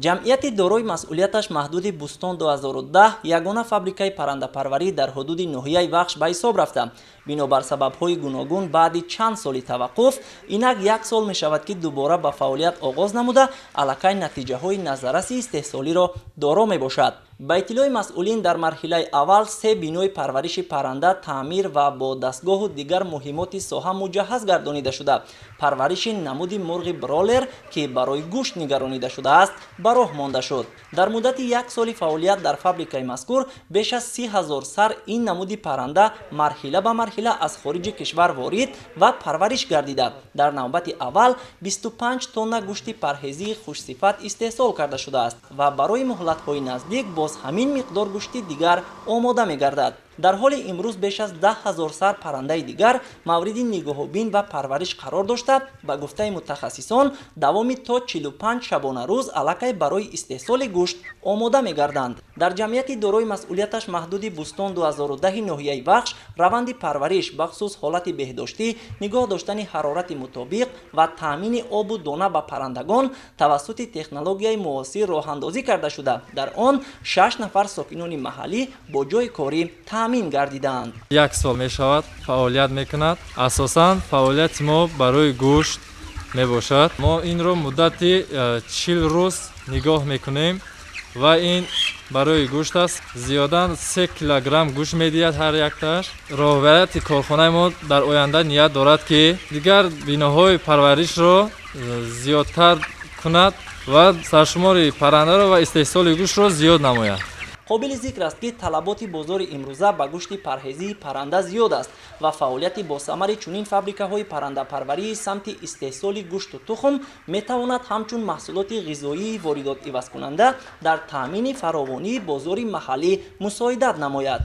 Ҷамъияти дорои масъулияташ маҳдуди «Бӯстон 2010» ягона фабрикаи паррандапарварӣ дар ҳудуди ноҳияи Вахш ба ҳисоб рафта, бинобар сабабҳои гуногун баъди чанд соли таваққуф инак як сол мешавад, ки дубора ба фаъолият оғоз намуда, аллакай натиҷаҳои назарраси истеҳсолиро доро мебошад. Ба иттилои масъулин, дар марҳилаи аввал се бинои парвариши парранда таъмир ва бо дастгоҳу дигар муҳимоти соҳа муҷаҳҳаз гардонида шуда, парвариши намуди мурғи бройлер, ки барои гӯшт нигаронида шудааст, ба роҳ монда шуд. Дар муддати як соли фаъолият дар фабрикаи мазкур беш аз 30 000 сар ин намуди парранда марҳила ба марҳила аз хориҷи кишвар ворид ва парвариш гардида, дар навбати аввал 25 тонна гӯшти парҳезии хушсифат истеҳсол карда шудааст ва барои муҳлатҳои наздик боз ҳамин миқдор гӯшти дигар омода мегардад. Дар ҳоли имрӯз беш аз 10 000 сар паррандаи дигар мавриди нигоҳубин ва парвариш қарор дошта, ба гуфтаи мутахассисон, давоми то 45 шабонарӯз аллакай барои истеҳсоли гӯшт омода мегарданд. Дар ҷамъияти дорои масъулияташ маҳдуди «Бӯстон 2010» ноҳияи Вахш раванди парвариш, бахусус ҳолати беҳдоштӣ, нигоҳ доштани ҳарорати мутобиқ ва таъмини обу дона ба паррандагон тавассути технологияи муосир роҳандозӣ карда шуда, дар он шаш нафар сокинони маҳаллӣ бо ҷойи корӣ таъмин гардидаанд. Як сол мешавад, фаъолият мекунад. Асосан фаъолияти мо барои гӯшт мебошад. Мо инро муддати 40 рӯз нигоҳ мекунем ва ин барои гӯшт аст. Зиёдан 3 килограмм гӯшт медиҳад ҳар яктааш. Роҳбарияти корхонаи мо дар оянда ният дорад, ки дигар биноҳои парваришро зиёдтар кунад ва саршумори паррандаро ва истеҳсоли гӯштро зиёд намояд. Қобили зикр аст, ки талаботи бозори имрӯза ба гӯшти парҳезии парранда зиёд аст ва фаъолияти босамари чунин фабрикаҳои паррандапарварии самти истеҳсоли гӯшту тухм метавонад ҳамчун маҳсулоти ғизоии воридотивазкунанда дар таъмини фаровонии бозори маҳаллӣ мусоидат намояд.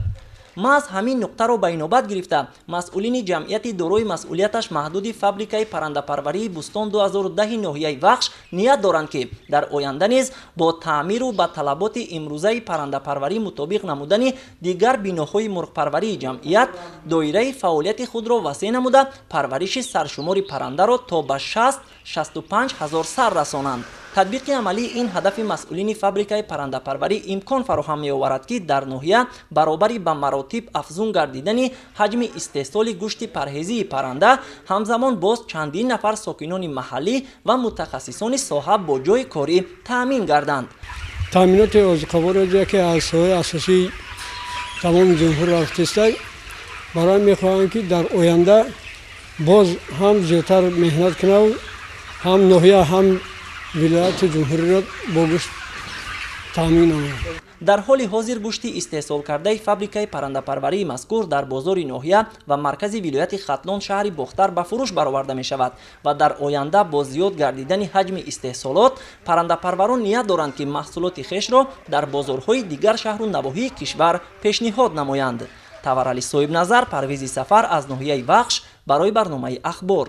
Маҳз ҳамин нуқтаро ба инобат гирифта, масъулини ҷамъияти дорои масъулияташ маҳдуди фабрикаи паррандапарварии «Бӯстон 2010» ноҳияи Вахш ният доранд, ки дар оянда низ бо таъмиру ба талаботи имрӯзаи паррандапарварӣ мутобиқ намудани дигар биноҳои мурғпарварии ҷамъият доираи фаъолияти худро васеъ намуда, парвариши саршумори паррандаро то ба 60-65 ҳазор сар расонанд. Татбиқи амалии ин ҳадафи масъулини фабрикаи паррандапарварӣ имкон фароҳам меоварад, ки дар ноҳия баробари ба маротиб афзун гардидани ҳаҷми истеҳсоли гӯшти парҳезии парранда, ҳамзамон боз чандин нафар сокинони маҳаллӣ ва мутахассисони соҳа бо ҷойи корӣ таъмин гарданд. Таъминоти озуқаворо яке аз соҳаи асосии тамоми ҷумҳур рафтиста. Барои мехоҳам, ки дар оянда боз ҳам зиёдтар меҳнат кунам, ҳам ноҳия, ҳам вилояти ҷумҳуриро бо гӯшт таъмин намоям. Дар ҳоли ҳозир гӯшти истеҳсолкардаи фабрикаи паррандапарварии мазкур дар бозори ноҳия ва маркази вилояти Хатлон, шаҳри Бохтар, ба фурӯш бароварда мешавад ва дар оянда бо зиёд гардидани ҳаҷми истеҳсолот паррандапарварон ният доранд, ки маҳсулоти хешро дар бозорҳои дигар шаҳру навоҳии кишвар пешниҳод намоянд. Таварали Соҳибназар, Парвизи Сафар аз ноҳияи Вахш барои барномаи «Ахбор».